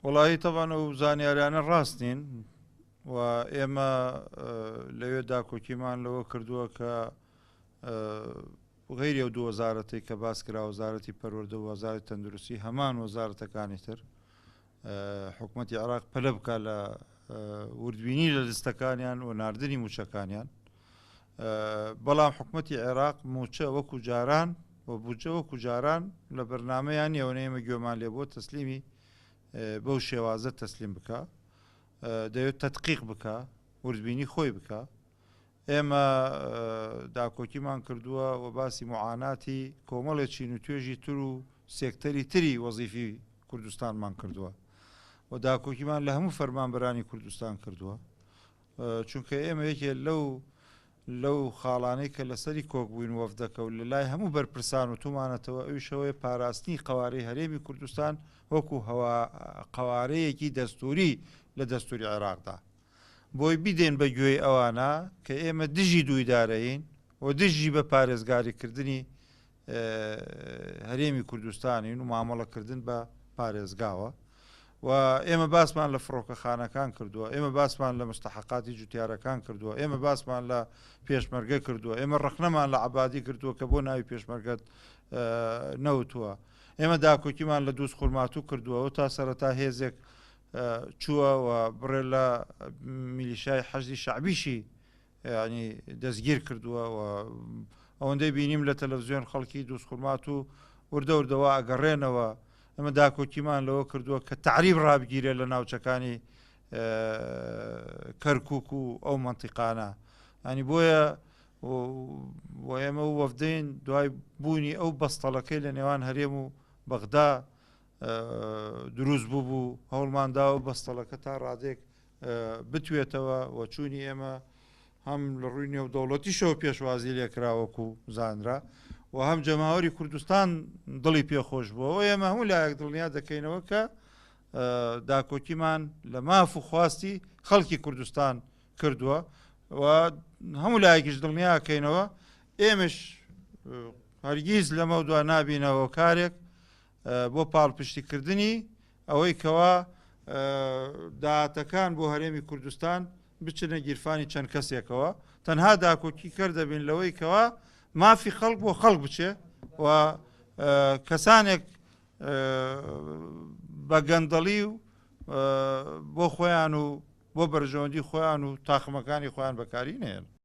وەڵاهی تەبعەن ئەو زانیاریانە ڕاست نین و ئێمە لەوێ داکۆکیمان لەوە کردووە کە غەیری ئەو دوو وەزارەتەی کە باس کرا وەزارەتی پەروەردە و وەزارەتی تەندروستی هەمان وەزارەتەکانی تر حکوومەتی عێراق پەلە بکە لە وردبینی لە لستەکانیان و ناردنی موچەکانیان بەڵام حکوومەتی عێراق موچە وەکو جاران و بودجە وەکو جاران لە بەرنامەیان نییە و ئێمە گوێمان لێ بۆ تەسلیمی بەو شێوازە تەسلیم بکە دەوێت تەتقیق بکە وردبینی خۆی بکە ئێمە داکۆکیمان کردووە و باسی معاناتی کۆمەڵێ چین و توێژی تر و سێکتەری تری وەزیفی کوردستانمان کردووە و داکۆکیمان لە هەموو فەرمانبەرانی کوردستان کردووە چونکە ئێمە یەکێ لەو لەو خاڵانەی کە لەسەری کۆک بووین وەفدەکە و لە لای هەموو بەرپرسان و تومانەتەوە ئەویشەوەی پاراستنی قەوارەی هەرێمی کوردستان وەکو هەوا قەوارەیەکی دەستوری لە دەستوری عێراقدا بۆی بیدەین بە گوێی ئەوانە کە ئێمە دژی دوو ئیدارەیین و دژی بە پارێزگاری کردنی هەرێمی کوردستانین و مامەڵەکردن بە پارێزگاوە و ئێمە باسمان لە فڕۆکەخانەکان کردووە ئێمە باسمان لە مستحقاتی جوتیارەکان کردووە ئێمە باسمان لە پێشمەرگە کردووە ئێمە ڕخنەمان لە عبادی کردووە کە بۆ ناوی پێشمەرگەت نەوتووە ئێمە داکۆکیمان لە دووس خورماتوو کردووە و تا سەرەتا هێزێک چووە و بڕێ لە میلیشای حەشدی شەعبیشی یانی دەستگیر کردووە و ئەوەندەی بینیم لە تەلەڤزیۆن خەڵکی دووسخورمات و وردە وردەوە ئەگەڕێنەوە ئەمە داکۆکیمان لەوە کردووە کە تعریب ڕابگیرێت لە ناوچەکانی کەرکک و ئەو منتیقانە ئەنی بۆیە و ئێمە و وەفدین دوای بوونی ئەو بەستەڵەکەی لە نێوان هەرێم و بەغدا دروست بووبوو هەوڵمان داوە بەستەڵەکە تا ڕادێک بتوێتەوە و چوونی ئێمە هەم لە ڕووی نێودەوڵەتیشەوە پێشوازی لێکرا وەکو زانرا و هەم جەماوەری کوردستان دڵی پێخۆش بووەوە ئێمە هەموو لایەک دڵنیا دەکەینەوە کە داکۆکیمان لە ماف و خواستی خەڵکی کوردستان کردووە و هەموو لایەکیش دڵنیاکەینەوە ئێمەش هەرگیز لەمە دوا نابینەوە کارێک بۆ پاڵپشتیکردنی ئەوەی کەوا داهاتەکان بۆ هەرێمی کوردستان بچنە گیرفانی چەند کەسێکەوە، تەنها داکۆکی کەر دەبین لەوەی کەوا مافی خەڵک بۆ خەڵک بچێ و کەسانێک بە گەندەڵی و بۆ خۆیان و بۆ بەرژەوەندی خۆیان و تاقمەکانی خۆیان بەکاری نێن.